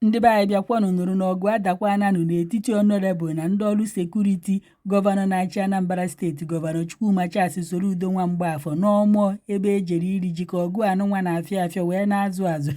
Ndị be anyị, bịakwanụ nụrụ na ọgụ adakwananụ n'etiti Honourable na ndị ọrụ security gọvanọ na-achị Anambra Steeti, Gọvanọ Chukwuma Charles Soludo nwa Mgbafọ, n'Ọmụọ ebe ejere iri ji, ka ọgụ anụnwa na-afịọ afịọ wee na-azụ azụ.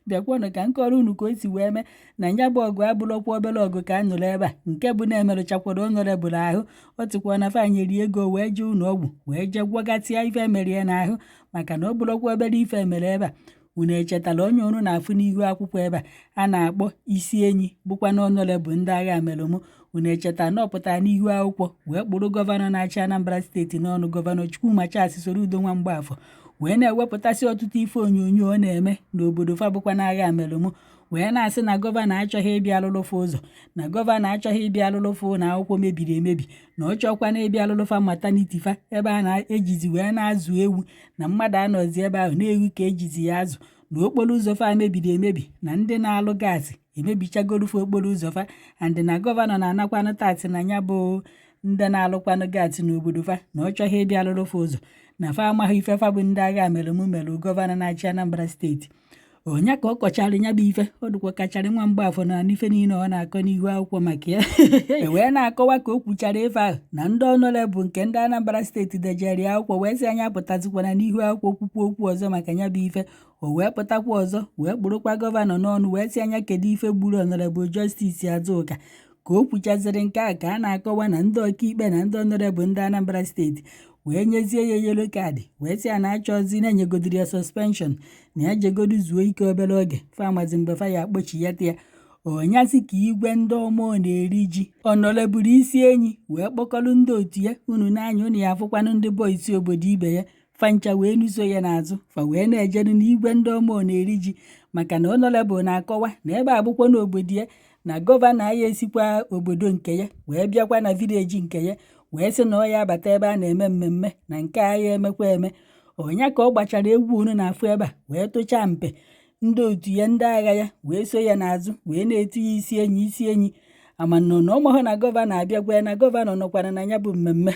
Bịakwanụ ka nkọrọ unu ka o si wee mee na ya bụ ọgụ. Abụrụkwa obere ọgụ ka a nụrụ ebe a, nke bụ na-emerụchakwara Honourable ahụ. Ọ tịkwa na fa nyere ego wee jee ụlọ ọgwụ wee jee gwọgasịa ife mere ya n'ahụ, maka na ọ bụrụkwa obere ife mere ebe a. Unu echetala onye unu na-afụ n'ihu akwụkwọ ebe a a na-akpọ Isi Enyi, bụkwa na Honourable ndị agha merụmụ? Unu echeta na ọ pụtara n'ihu akwụkwọ wee kpụrụ gọvanọ na-achị Anambra Steeti n'ọnụ, Gọvanọ Chukwuma Charles Soludo nwa Mgbafọ, wee na-ewepụtasị ọtụtụ ife onyonyo ọ na-eme n'obodo fa, bụkwa n'agha merụmụ, wee na-asị na gọvanọ achọghị ịbịa alụlụfa ụzọ, na gọvanọ achọghị ịbịa alụlụfa ụlọ akwụkwọ mebiri emebi, na ọ chọkwa na ịbịa alụlụfa maternity fa, ebe a na-ejizi wee na-azụ ewu, na mmadụ anọzi ebe ahụ na-ewu ka ejizi ya azụ, na okporo ụzọ fa mebiri emebi, na ndị na-alụ gaasị emebichagorofe okporo ụzọ fa, and na gọvanọ na-anakwanụ tax na ya bụ ndị na-alụkwanụ gaasị n'obodo fa, na ọ chọghị ịbịa alụlụfa ụzọ, na fa amaghị ife fa bụ ndị agha merụmụ merụ gọvanọ na-achị Anambra Steeti. Onye ka ọ kọchara ya bụ ife, ọ dịkwa kachara nwa Mgbafọ na ife niile ọ na-akọ n'ihu akwụkwọ maka ya, e wee na-akọwa ka o kwuchara ife ahụ na ndị Honourable nke ndị Anambra Steeti dejere ya akwụkwọ wee sị anya pụtazikwana n'ihu akwụkwọ kwukwu okwu ọzọ maka ya bụ ife. O wee pụtakwa ọzọ wee kpụrụkwa gọvanọ n'ọnụ wee sị anya kedu ife gburu Honourable Justice Azuka. Ka o kwuchaziri nke a, ka a na-akọwa na ndị ọkaikpe na ndị Honourable ndị Anambra Steeti wee nyezie ya yellow card, wee sị ya na achọzi na-enyegodiri ya suspension, na ya jegodu zuo ike obere oge, famazi mgbe fa ya akpọchiyata ya. Onyasị ka igwe ndị Ọmụọ na-eri ji, Honourable Isi Enyi wee kpọkọrọ ndị otu ya. Unu n'anya unu ya afụkwanụ ndị boys obodo ibe ya fancha wee nuso ya n'azụ, fa wee na-ejeru n'igwe ndị Ọmụọ na-eri ji, maka na Honourable na-akọwa na ebe abụkwa n'obodo ya, na gọvanọ ya esikwa obodo nke ya wee bịakwa na village nke ya wee sị na ọ ya abata ebe a na-eme mmemme, na nke a ya emekwa eme. Ọnya ka ọ gbachara egwu unu na-afụ ebe a wee tụchaa mpe, ndị otu ya, ndị agha ya wee so ya n'azụ wee na-etu ya "Isi Enyi, Isi Enyi". Amanọ na ọmahụ na gọvanọ abịagwa, na gọvanọ nọkwara na ya bụ mmemme.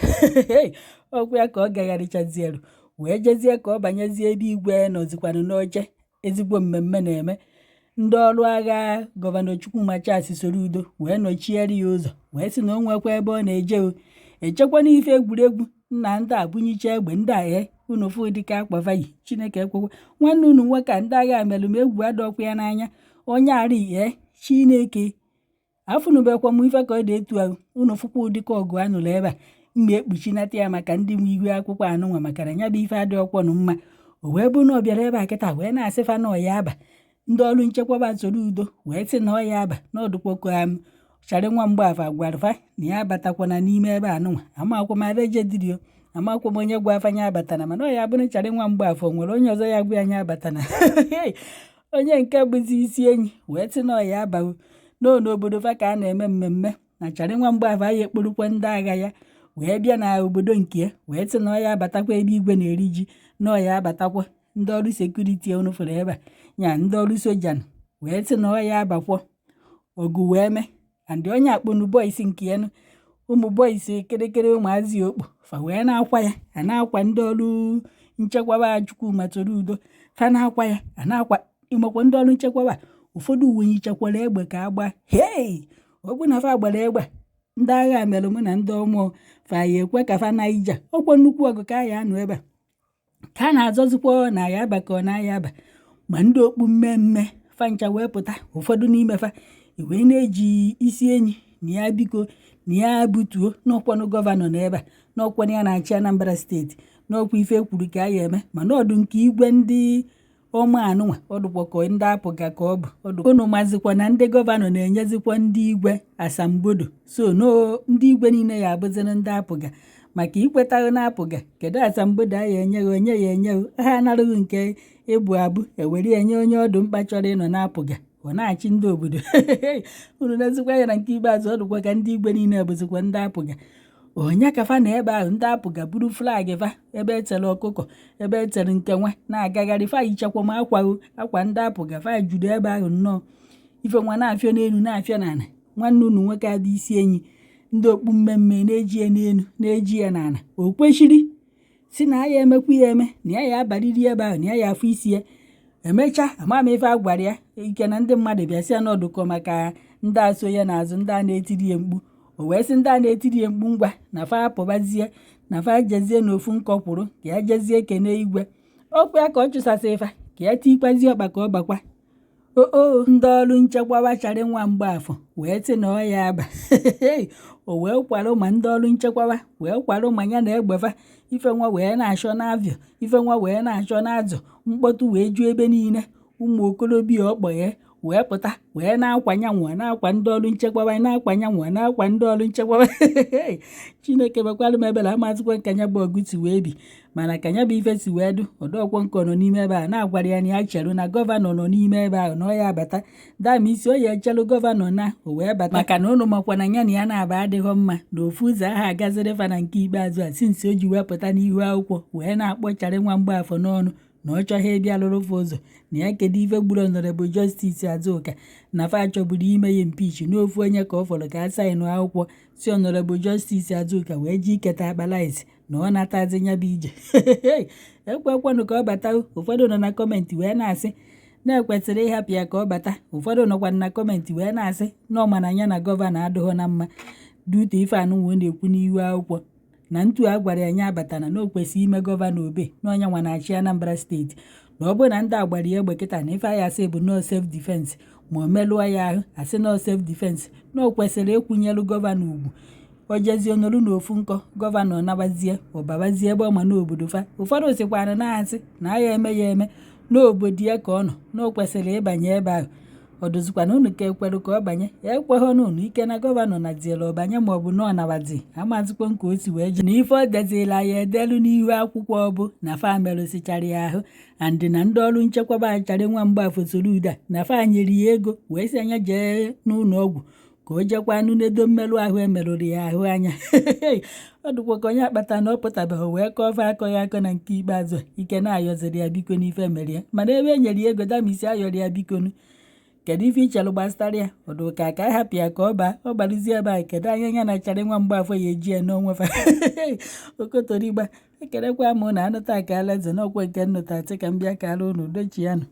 Ọkwa ya ka ọ gagharịchazielu wee jezie ka ọ banyezie ebe igwe nọzikwanụ n'oche ezigbo mmemme na-eme. Ndị ọrụ agha Gọvanọ Chukwuma Charles Soludo wee nọchiere ya ụzọ wee sị na o nwekwa ebe ọ na-eje, o echekwana ife egwuregwu nna ndị a bunyicha egbe ndị a. E unu fụ dịka akpavayi Chineke ekwekwe nwanne unu nwoke a, ndị agha mere m egwu adọkwa ya n'anya. Onye arị e Chineke afụnubekwa m ife ka ọ dị etu ahụ. Unu fụkwa ụdịka ọgụ a nụrụ ebe a mgbe ekpuchinata ya maka ndị nwe ihu akwụkwọ anụnwa, maka na ya bụ ife adị ọkwọnụ mma. O wee bụ na ọ bịara ebe a kịta wee na-asị fa na ọya aba, ndị ọrụ nchekwaba Soludo wee sị na ọya aba, na ọdụkwa ka Charị nwa Mgbafọ gwara fa na ya abatakwana n'ime ebe anụnwa. Amakwa m areje dirio, amakwa m onye gwa afa ya abatana, mana ọ ya bụrụ Charị nwa Mgbafọ nwere onye ọzọ ya gwa ya anya abatana. Onye nke bụzi Isi Enyi wee sị na ọya abawo n'obodo fa ka a na-eme mmemme, na Charị nwa Mgbafọ ya ekporukwa ndị agha ya wee bịa na obodo nke ya wee sị na ọ ya abatakwa ebe igwe na-eri ji, na ọ ya abatakwa. Ndị ọrụ security unu fụrụ ebe a nya ndị ọrụ soja wee sị na ọ ya abakwọ. Ọgụ wee mee, and onye akpọnu boys nke ya nụ, ụmụ boys kịrịkịrị, ụmụazị okpo fa wee na-akwa ya, a na-akwa ndị ọrụ nchekwaba Chukwuma Soludo, fa na-akwa ya, a na-akwa ịmakwa ndị ọrụ nchekwaba. Ụfọdụ uwe yichakwara egbe ka agba. Hei, ọ bụ na fa gbara egbe, ndị agha mere mụ na ndị Ọmụọ fa ya ekwe ka fa na ije ọkwa nnukwu ọgụ ka a ya anụ ebe a ka a na-azọzikwa na ya aba ka ọ na-aya aba. Ma ndị okpu mmemme fancha wee pụta, ụfọdụ n'ime fa wee na-eji Isi Enyi na ya biko na ya butuo n'ọkwanụ gọvanọ na ebe a, n'ọkwanụ ya na-achị Anambra Steeti, n'ọkwa ife kwuru ka a ya eme. Mana ọdụ nke igwe ndị ọma anụnwa, ọdụkwa ka ndị apụga ka ọ bụ ọdụ. Unu mazikwa na ndị gọvanọ na-enyezikwa ndị igwe asambodo, so no ndị igwe niile ya abụziri ndị apụga, maka ikwetaghị na apụga. Kedu asambodo a ya enyeghị onye ya enyeghị ha? Anarụghị nke ịbụ abụ ewere enye onye ọdụ mkpa chọrọ ịnọ na-apụga, ọ na-achị ndị obodo. Unu nezikwa ya na nke ikpeazụ, ọ dịkwa ka ndị igwe niile bụzikwa ndị apụga. Onye ka fa na ebe ahụ, ndị apụga buru flag fa, ebe etere ọkụkọ, ebe etere nke nwa na-agagharị. Fa yichakwa m akwa akwa ndị apụga, fa juru ebe ahụ nnọọ. Ife nwa na-afịọ n'elu, na-afịọ n'ala. Nwanne unu nwoke adị Isi Enyi, ndị okpu mmemme na-eji ya n'elu, na-eji ya n'ala. O kwechiri si na ya emekwa ya eme, na ya ya abaliri ebe ahụ, na ya ya afụ isi ya. Emechaa, ama m ife a gwara ya ike na ndị mmadụ bịa sị ya n'ọdụkọ maka ndị a so ya n'azụ, ndị a na-etiri ya mkpu. O wee sị ndị a na-etiri ya mkpu, ngwa, na fa apụbazie, na fa jezie n'ofu nkọ kwụrụ ka ya jezie kene igwe. Okwu ya ka ọ chụsasị fa ka ya tikwazie ọkpa ka ọ bakwa oo. Ndị ọrụ nchekwaba Charị nwa Mgbafọ wee sị na ọ ya aba. O wee kwarụ ma ndị ọrụ nchekwaba wee kwarụ ma ya na egbefa ife nwa wee na-achọ n'avịọ, ife nwa wee na-achọ n'azụ. Mkpọtụ wee ju ebe niile. Ụmụ okorobịa ọkpọghe wee pụta wee na-akwa nyanwa, na-akwa ndị ọrụ nchekwaba, na-akwa nyanwa, na-akwa ndị ọrụ nchekwaba. Chineke mekwalụ m ebere. Amazịkwa nka nya bụ ọgụ si wee bi, mana ka nya bụ ife si wee dụ ọdọọkwọ nke nọ n'ime ebe a na-agwara ya na ya cherụ na gọvanọ nọ n'ime ebe ahụ, na ọ ya abata dam isi o ya echelụ gọvanọ na o wee bata, maka na ụnụ makwa na ya na ya na-aba adịghọ mma na ofu ụzọ ahụ agaziri fa. Na nke ikpeazụ a, since o ji wee pụta n'ihu akwụkwọ wee na-akpọ Charị nwa Mgbafọ n'ọnụ na ọ chọghị ịbịa lụrụ fa ụzọ, na ya kedu ife gburu Honorable Justice Azuka, na fa chọburu ime ya impeach, n'ofu onye ka ọ fọrọ ka a saịnụ akwụkwọ si Honorable Justice Azuka wee ji iketa akpa rice na ọ natazi nya bụ ije, ekwekwanụ ka ọ bata. Ụfọdụ nọ na comment wee na-asị na-ekwesịrị ịhapụ ya ka ọ bata. Ụfọdụ nọkwa na comment wee na-asị na ọ mana ya na gọvanọ adịghọ na mma dute ife anụnwa ọ na-ekwu n'ihu akwụkwọ na ntu a gwara ya nya abatana, na o kwesịrị ime gọvanọ obe na onye nwa na-achị Anambra Steeti, na ọ bụrụ na ndị agbara ya egbe kịta na ife aya asị bụ no self defense, ma o melụọ ya ahụ asị no self defense, na o kwesịrị ịkwụnyelu gọvanọ ugwu. O jezie nọrụ n'ofu nkọ, gọvanọ nabazie, ọbabazie ebe ọ ma n'obodo fa. Ụfọdụ sịkwana na-asị na aya eme ya eme n'obodo ya ka ọ nọ, na o kwesịrị ịbanye ebe ahụ. Ọ dozikwana unu ka ekwerụ ka ọ banye ya ekweghọ n'unu ike na gọvanọ naziela ọbanye ma ọ bụ na ọ nabazi, amazikwa nke o si wee je na ife ọ dezila ya edelu n'ihu akwụkwọ bụ na fa merụsịchara ya ahụ and na ndị ọrụ nchekwaba Charị nwa Mgbafọ Soludo na fa nyere ya ego wee sị anya jee n'ụlọ ọgwụ ka o jekwa nedo mmerụ ahụ emerụrụ ya ahụ anya. Ọ dịkwa ka onye akpata na ọ pụtabeghị wee kọọ ofe akọghị akọ na nke ikpeazụ ike na-ayọziri ya biko n'ife mere ya, mana ebe e nyere ya ego damisi ayọrọ ya bikonu. Kedu ife ichelụ gbasara ya? Ọdụ ka ka hapụ ya ka ọ baa, ọ gbalụzie ebe a, kedu anya ya na Charị nwa Mgbafọ ya eji ya n'onwe fa? Okotorigba ekelekwa m na anụta ka alaeze n'ọkwa nke nnụta sị ka m bịa kara unu dochianụ.